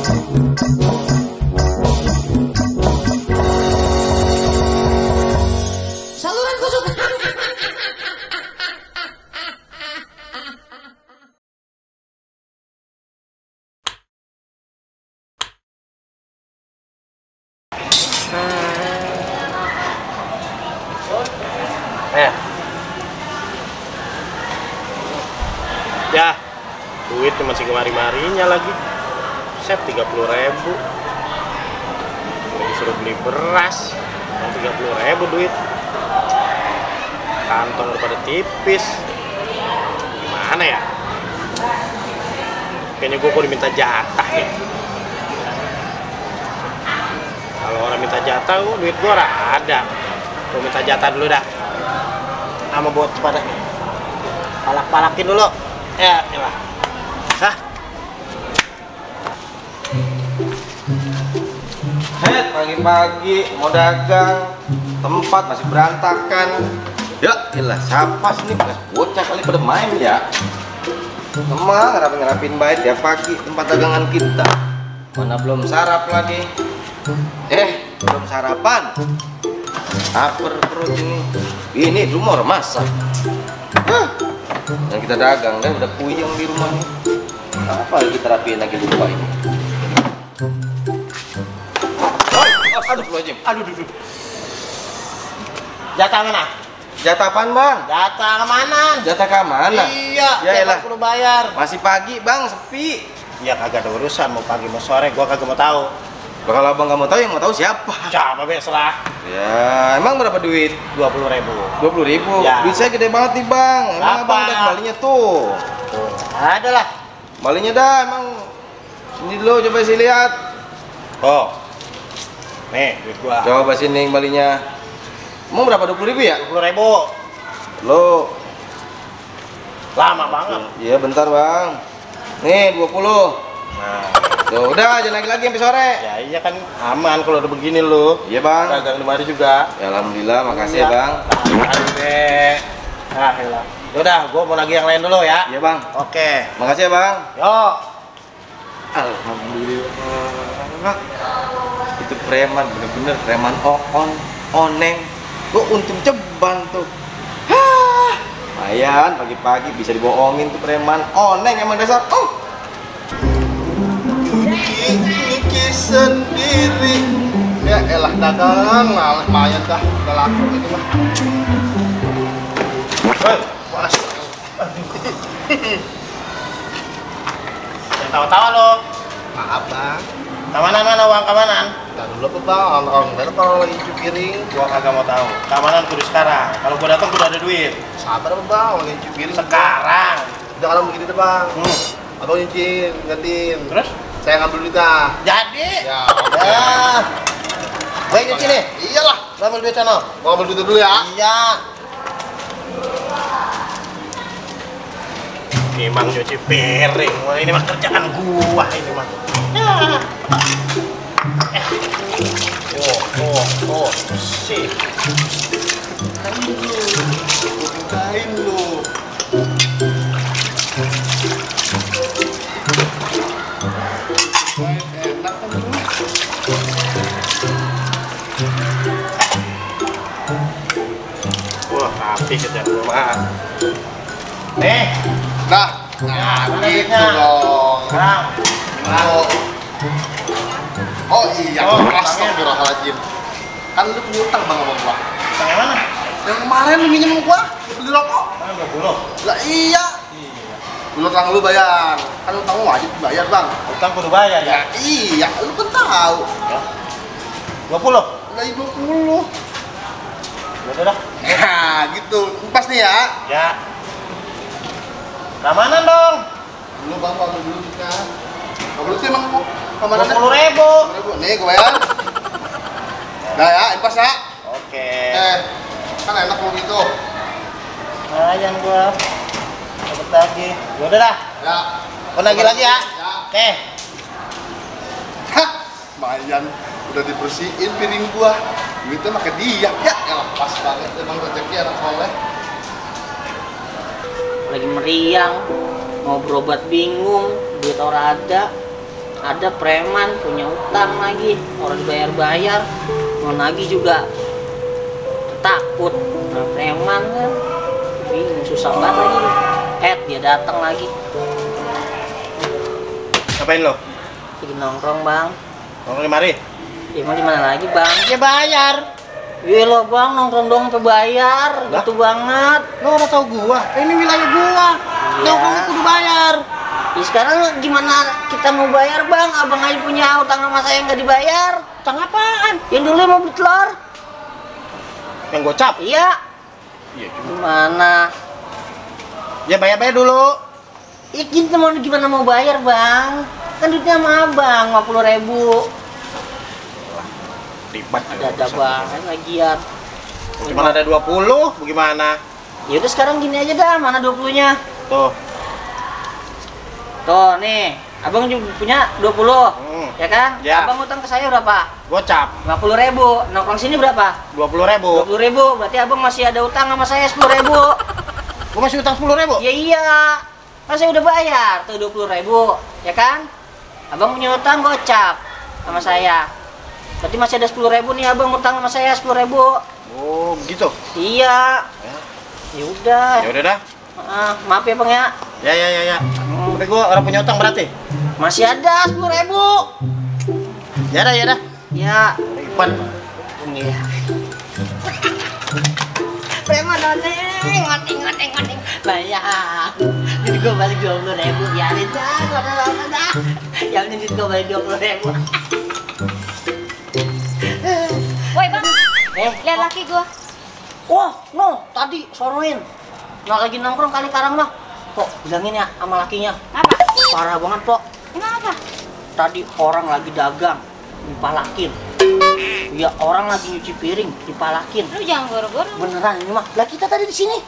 Saluran kusut. Ya, duit cuma segimari-marinya lagi. Set 30.000. Disuruh beli beras, 30.000 duit. Kantong udah pada tipis. Gimana ya? Kayaknya gue kudu minta jatah ya. Kalau orang minta jatah, duit gue ada. Gue minta jatah dulu dah. Sama buat pada palak-palakin dulu. Ya, lah. Hah? Pagi-pagi mau dagang, tempat masih berantakan. Ya, ilah siapa sih nih? Bocah kali pada main ya. Emang ngerapin baik ya pagi tempat dagangan kita. Mana belum sarap lagi? Belum sarapan. Lapar perut ini. Ini rumah orang masak. Yang kita dagang deh udah puyeng di rumah nih. Apa kita rapiin lagi lupa ini? Aduh, aduh. Jatah mana? Jatah apaan, Bang? Jatah kemana? Jatah ke mana? Iya, ya elah. Kudu bayar. Masih pagi, Bang, sepi. Ya kagak ada urusan, mau pagi mau sore, gua kagak mau tahu. Kalau Abang nggak mau tahu, yang mau tahu siapa? Siapa be, serah. Ya, emang berapa duit? 20.000. 20.000? Ya. Duit saya gede banget nih, Bang. Emang Apa? Abang udah kembalinya tuh. Ada lah. Kembalinya dah, emang. Sini dulu, coba sih lihat. Oh. Nih, duit gua. Coba sini kembalinya. Emang berapa? 20.000 ya? 20.000. Lo. Lama banget. Iya, bentar, Bang. Nih, 20. Nah, Tuh, udah jangan lagi sampai sore. ya iya kan aman kalau udah begini lu. Iya, Bang. Dagang lemari juga. Ya, alhamdulillah, makasih ya, Bang. Aduh, be. Ah, elah. Udah, gua mau lagi yang lain dulu ya. Iya, Bang. Oke. Makasih ya, Bang. Yo. Alhamdulillah. Itu preman, bener-bener preman oneng. Gua untung ceban tuh. Hah, lumayan pagi-pagi bisa dibohongin tuh preman oneng emang dasar. Niki sendiri. Ya elah dagang, lumayan dah, udah laku itu mah. Mas. Jangan tawa-tawa lo. Maaf, Bang. Keamanan mana uang keamanan? Ntar dulu apa, Bang? Orang kalau lagi cuci piring. Gua kagak mau tahu. Keamanan kudu sekarang. Kalau gua datang kudu ada duit. Sabar apa, Bang? Lagi cuci piring Sekarang. Udah kalau begini deh, Bang. Abang nyuciin, gantiin. Terus? Saya ngambil duit dah. Jadi. Ya, oke. Ya. Baik nyuci nih. Iyalah. Lo ambil duit sana. Mau ambil duit dulu ya? Iya. Memang nyuci piring. Wah, ini mah kerjaan gua ini mah. Ya. Oh, sip. Bukain lu. Enak kan lu? Wah, rapi kerjaan gua mah. Nih. Nah, Mana gitu duitnya? dong. Sekarang. Oh iya, Oh, astagfirullahaladzim. Kan lu punya utang, Bang, sama gua. Utang yang mana? Yang kemarin lu minjem sama gua, beli rokok. Kan 20. Lah iya. Dulu utang lu bayar. Kan utang lu wajib bayar, Bang. Utang kudu bayar ya. Ya iya, lu kan tahu. Ya. 20. Lah 20. Udah dah. Nah, gitu. Pas nih ya. Ya. Keamanan dong. Dulu Bang, ambil dulu kita. Ambil tuh emang kemana? 20.000. 20.000. Nih, gue bayar. Nah ya, impas ya. Oke. Kan enak kalau gitu. Lumayan gua. Dapat lagi. Udah dah. Ya. Gua nagih lagi ya. Ya. Oke. Hah, lumayan. Udah dibersihin piring gua. Duitnya pakai dia. Ya, elah pas banget emang rezeki anak soleh. Lagi meriang, mau berobat bingung, duit orang ada. ada preman punya utang lagi, orang dibayar-bayar, mau nagih juga takut. Nah, preman kan bingung, susah banget lagi. Dia datang lagi. Ngapain lo? Lagi nongkrong bang. Nongkrong di mari? Ya mau di mana lagi bang? Ya bayar. Iya lo bang, nongkrong dong sampai bayar, gitu banget. Lo udah tau gua, ini wilayah gua. Iya. Nongkrong kudu bayar. Ya sekarang gimana kita mau bayar bang? Abang aja punya utang sama saya nggak dibayar. Utang apaan? Yang dulu mau beli telur. Yang gocap? Iya. Iya juga. Gimana? Ya bayar-bayar dulu. Ya kita mau gimana mau bayar bang? Kan duitnya sama abang 50.000. Ribet. Ada banget lagian. Cuma ada 20, bagaimana? Ya udah sekarang gini aja dah, mana 20-nya? Tuh. Tuh nih, abang juga punya 20, ya kan? Ya. Abang utang ke saya berapa? Gocap 50.000. Nongkrong sini berapa? 20.000. 20.000. Berarti abang masih ada utang sama saya 10.000. Gua masih utang 10.000. Ya iya, kan saya udah bayar tuh 20.000, ya kan? Abang punya utang gocap sama saya. Berarti masih ada 10.000 nih, abang utang sama saya 10.000. Oh, begitu. Iya. Ya udah. Ya udah dah. Maaf ya bang ya. Ya. Udah gua orang punya utang berarti. Masih ada 10.000. Ya dah. Ya. Ribet. Iya. Preman ngoding. Bayar. Jadi gua balik 20.000. Biarin dah, dah. Yang ini gua balik 20.000. Woi bang, lihat laki gua. Wah, no, tadi soroin. Nah lagi nongkrong kali karang lah. Pok, bilangin ya sama lakinya. Apa? Parah banget, Pok. Kenapa? Tadi orang lagi dagang, dipalakin. Ya orang lagi nyuci piring, dipalakin. Lu jangan goro-goro. Beneran ini mah. Lah kita tadi di sini,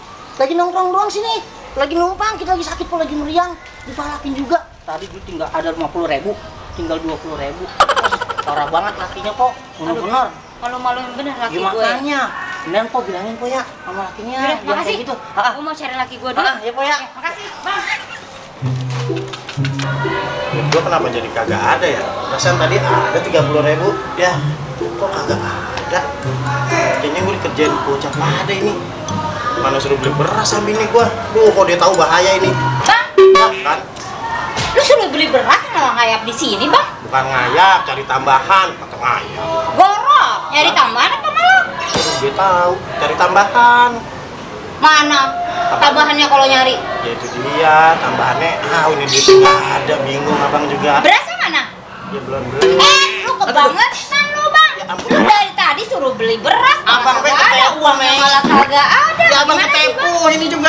lagi nongkrong doang sini. Lagi numpang, kita lagi sakit pun lagi meriang, dipalakin juga. Tadi dia tinggal ada 50.000, tinggal 20.000. Parah banget lakinya, Pok. Bener-bener. Malu-maluin bener laki gue. Makanya, beneran Pok bilangin Pok ya sama lakinya. Udah, Jangan makasih. kayak gitu. Gue mau cari laki gue dulu. Ya Pok ya. Makasih, bang. Gua kenapa jadi kagak ada ya? Perasaan tadi ada 30.000. Ya, kok kagak ada? Kayaknya gua dikerjain bocah pada ini. Mana suruh beli beras sama ini gua. Duh, kok dia tahu bahaya ini. Bang, Ya kan? lu suruh beli beras malah ngayap di sini, bang. Bukan ngayap, cari tambahan, kata ngayap. Gorok. Nyari tambahan apa malah? Dia tahu, cari tambahan. Mana? Tambahannya kalau nyari. Ya itu dia, tambahannya. Ini duitnya nggak ada, bingung abang juga. Berasnya mana? Ya belum beli. Lu kebangetan lu, bang. Ya ampun. Lu dari tadi suruh beli beras. Abang malah kagak ketipu, ada. Uangnya Mei. malah kagak ada. Ya abang Gimana sih, ketepu, Bang? ini juga